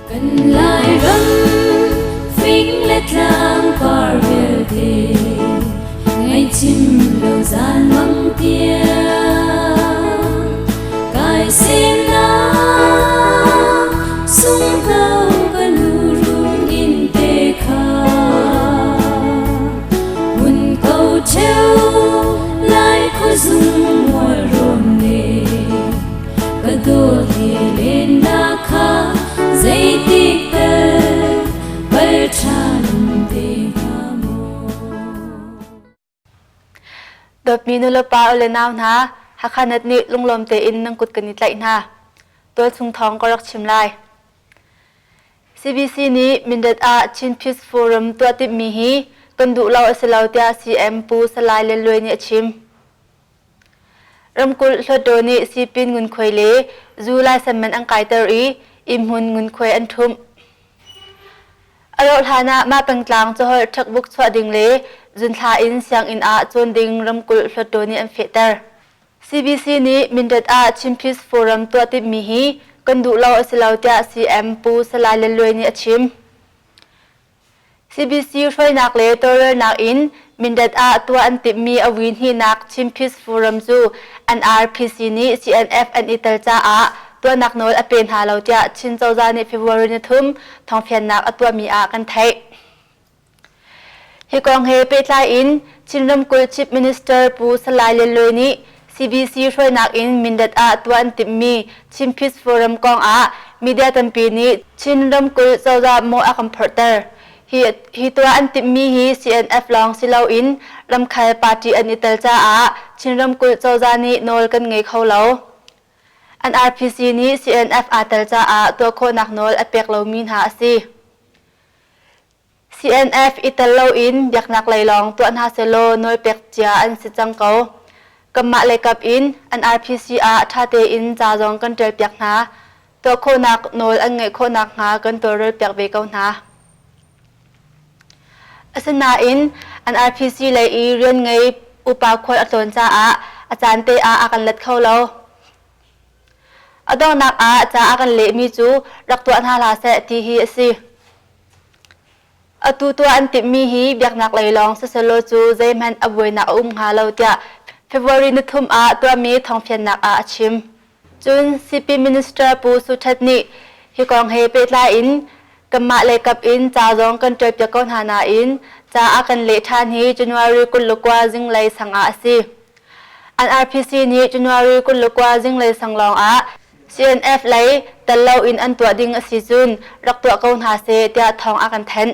Kan Lairam fing le tlang par vialte ngaihchim lo zan mang tiang kai semnak sunghno ka nu run in te kha mun ko cheu lai khuazung mual rawn le ka dawt he len na kha zeitik tal pal ṭhan te hnga maw. Dawtmi nulepa ule nau hna, Hakha Net nih lunglawm tein nan kut kan i tlaih hna. Tualchung thawng ka rak chim lai. CBC nih Mindat ah Chin Peace Forum tuah timhmi hi kan duh lo a si lo tiah CM Pu Salai Lian Luai nih a chim. Ramkulh Hluttaw nih sipin ngunkhuai le zu laisan man an kaiter i innhmun ngunkhuai an ṭhumh. A rauh hlan ah mah pengtlang caholh checkbook chuah ding le zunthla in sianginn ah cawn ding ramkulh Hluttaw nih an fehter. CBC nih Mindat ah Chin Peace Forum tuah timhmi hi kan duh lo a si lo tiah CM Pu Salai Lian Luai nih a chim. CBC hruainak le tawlrelnak in Mindat ah tuah an timhmi a vui hnihnak Chin Peace Forum cu NRPC nih CNF an i tel caah tuahnak nawl a pe hna lo tiah Chin cozah nih February nithum thawngfiannak a tuahmi ah kan theih. Hi kong he pehtlai in Chin ramkulh Chief Minister Pu Salai Lian Luai nih CBC hruainak in Mindat ah tuah an timhmi Chin Peace Forum kong ah media tampi nih Chin ramkulh cozah mawh a kan phorhter. Hi, hi tuah an timhmi hi CNF lawng si loin ramkhel party an i tel caah Chin ramkulh cozah nih nawl kan ngei kho lo. NRPC nih CNF aa tel caah tuah khawhnak nawl a pek lomi hna a si. CNF i tel loin biaknak lei lawng tuah hna sehlaw nawlpek cia an si cang ko. Kanmah leikap in NRPC ah ṭha tein ca zong kan ṭialpiak hna. Tuah khawhnak nawl an ngeih khawh nakhnga kan tawlrelpiak ve ko hna. Asinain NRPC lei i rian ngei upa khual a tlawn caah a caan te ah a kan let kho lo. A donghnak ah ca a kan lehmi cu rak tuah hna hlah seh ti hi a si. Atu tuah an timhmi hi biaknak lei lawng siselaw cu zeihmanh a buainak a um hnga lo tiah February nithum ah tuahmi thawngfiannak ah a chim. Cun CP Minister Pu Suthat nih hi kong he pehtlai in kanmah lei kap in ca zong kan ṭialpiak ko hna nain ca a kan leh ṭhan hi January 29 zinglei sang ah a si. NRPC nih January 29 zinglei sang lawng ah CNF lei tel loin an tuah ding a si cun rak tuah ko hna seh tiah thawng a kan thanh.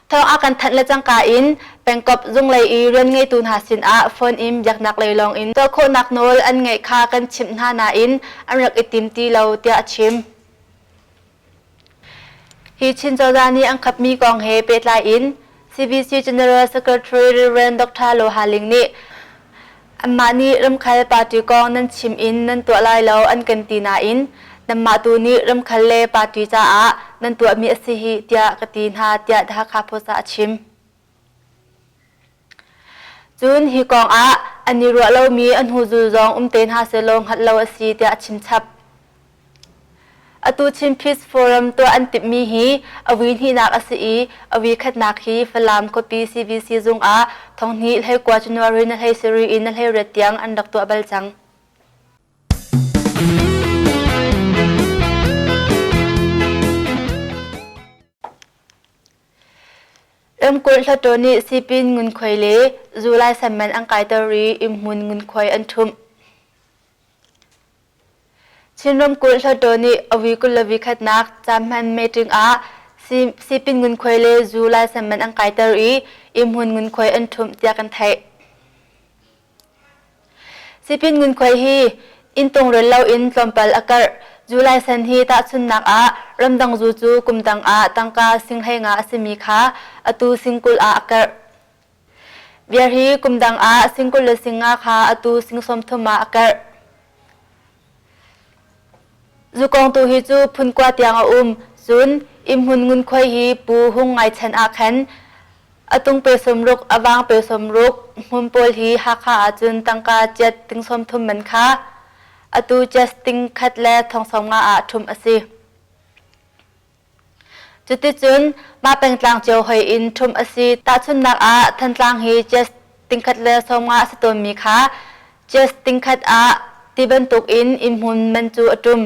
Thawng a kan thanh le cangka in pengkop zunglei i rian ngeitu hna sinah phone in biaknak lei lawng in tuah khawhnak nawl an ngeih kha kan chimh hna nain an rak i tim ti lo tiah a chim. Hi Chin cozah nih an khapmi kong he pehtlai in CBC General Secretary Rev. Dr. Lo Ha Ling nih Anmah nih ramkhel party kong nan chim in nan tuah lai lo an kan ti nain nanmah tu nih ramkhel le party caah nan tuahmi a si hih tiah ka ti hna tiah The Hakha Post ah a chim. Cun hi kong ah an i ruah lomi an hnuzul zong um te hna sehlaw hngalh lo a si tiah a chim chap. Atu Chin Peace Forum tuah an timhmi hi a vui hnihnak a si i a vui khatnak hi Falam khuapi CBC zung ah thonghnih hleikua January na hlei sarih in na hleiriat tiang an rak tuah bal cang. Ramkulh Hluttaw nih sipin ngunkhuai le zu laisan man an kaiter i innhmun ngunkhuai an ṭhumh. Chin ramkulh Hluttaw nih a vui 21 nak caanhman meeting ah sipin ngunkhuai le zu laisan man an kaiter i innhmun ngunkhuai an ṭhumh tiah kan theih. Sipin ngunkhuai hi inntung rel loin tlawmpal a karh. Zu laisan hi tahchunhnak ah ramdang zu cu kum dang ah tangka sing 15 a simi kha atu sing 20 ah a karh. Beer hi kum dang ah sing 20 le sing 5 kha atu sing 30 ah a karh. Zukong tu hi cu phun kua tiang a um. Cun innhmun ngunkhuai hi Pu Hung Ngai chan ah khan a tung pe 60, a vang pe 60, hmun pawl hi Hakha ahcun tangka ciat ting 30 man kha atu ciat ting khat le thong 50 ah ṭhumh a si. Cuticun mah pengtlang cio hoi in ṭhumh a si. Tahchunhnak ah Thantlang hi Jazz tingkhat le 50 a si tawnmi kha Jazz tingkhat ah ti bantuk in innhmun man cu a ṭum.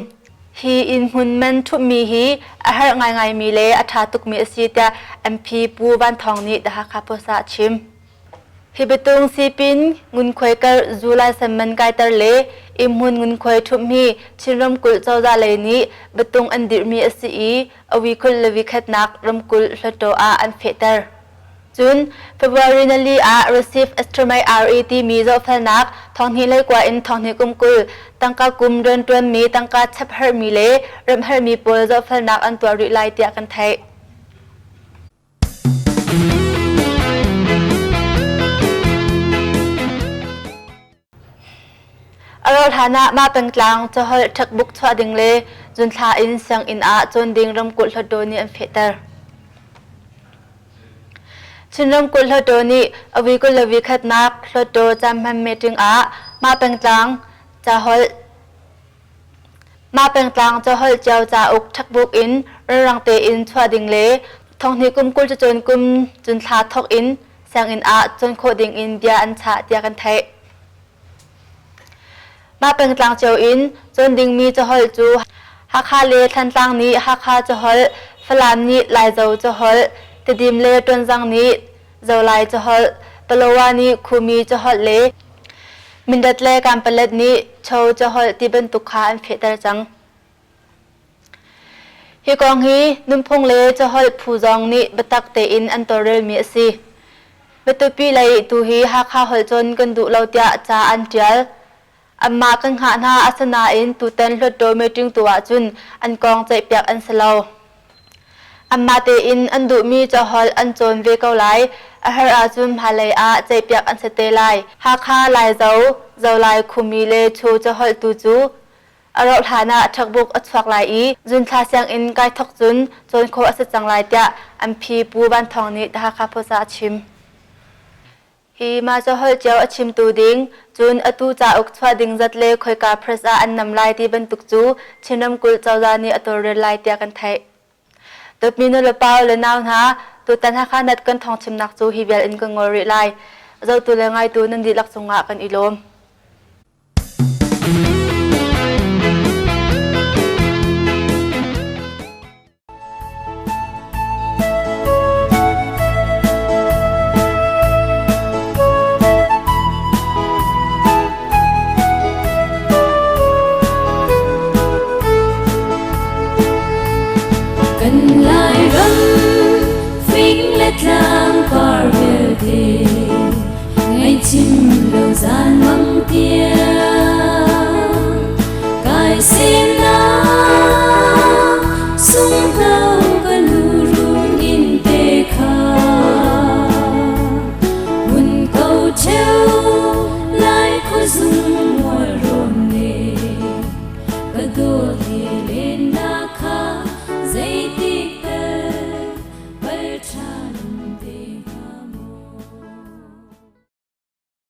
Hi innhmun man ṭhumhmi hi a herh ngaingaimi le a ṭha tukmi a si tiah MP Pu Van Thawng nih The Hakha Post ah a chim. Hi biatung sipin ngunkhuai karh zu laisan man kaiter le innhmun ngunkhuai ṭhumh hi Chin ramkulh cozah lei nih biatung an dirhmi a si i a wi 20 le wi khatnak ramkulh hluttaw ah an fehter. Cun February nali ah Receive Estimate RE timi zohfelnak 2021 in 2020 tangka kum rianṭuanmi tangka chap herhmi le remh herhmi pawl zohfelnak an tuah rih lai tiah kan theih. A rauhhlan ah mah pengtlang caholh ṭhekbuk chuah ding le zunthla in sianginn ah cawn ding ramkulh hluttaw nih an fehter. Chin ramkulh hluttaw nih a wi 20 le wi khatnak hluttaw caanhman meeting ah mah pengtlang caholh Mah pengtlang caholh cio cauk ṭhekbuk in ralrang tein chuah ding le 2000 kum 20 cacawn kum cun thla thawk in sianginn ah cawn khawh ding in bia an chah tiah kan theih. Mah pengtlang cio in cawn dingmi caholh cu Hakha le Thantlang nih Hakha caholh, Falam nih Laizo caholh, Tedim le Tonzang nih Zolai caholh, Palawa nih Khumi caholh le Mindat le Kanpalet nih Cho caholh ti bantuk kha an fehter cang. Hi kong hi nunphung le caholh phu zong nih biatak tein an tawlrelmi a si. Matupi lei tu hi Hakha holh cawn kan duh lo tiah ca an ṭial. Anmah kan hngah hna asinain tutan Hluttaw meeting tu ahcun an kong ceihpiak an si lo. Anmah tein an duhmi caholh an cawn ve ko lai. A herh ahcun hmailei ah ceihpiak an si te lai. Hakha, Laizo, Zolai, Khumi le Cho caholh tu cu a rauhhlan ah ṭhekbuk a chuak lai i zunthla sianginn kai thawk cun cawn khawh a si cang lai tiah an phi Pu Van Thawng nih The Hakha Post ah a chim. Hi mah caholh cio a chimtu ding, cun atu cauk chuah ding zat le khoika press ah an nam lai ti bantuk cu Chin ramkulh cozah nih a tawlrel lai tiah kan theih. Dawtmi nulepa le nau hna, tutan Hakha Net kan thawngchimnak cu hi vial in kan ngol rih lai. Zohtu le ngaitu nan dihlak cungah kan i lawm. Kan Lairam fing le tlang par vialte Ngaihchim lo zan mang tiang kai semnak sunghno ka nu run in te kha hun ko cheu lai khuazung mual rawn ne ka dawt he len na kha zeiti.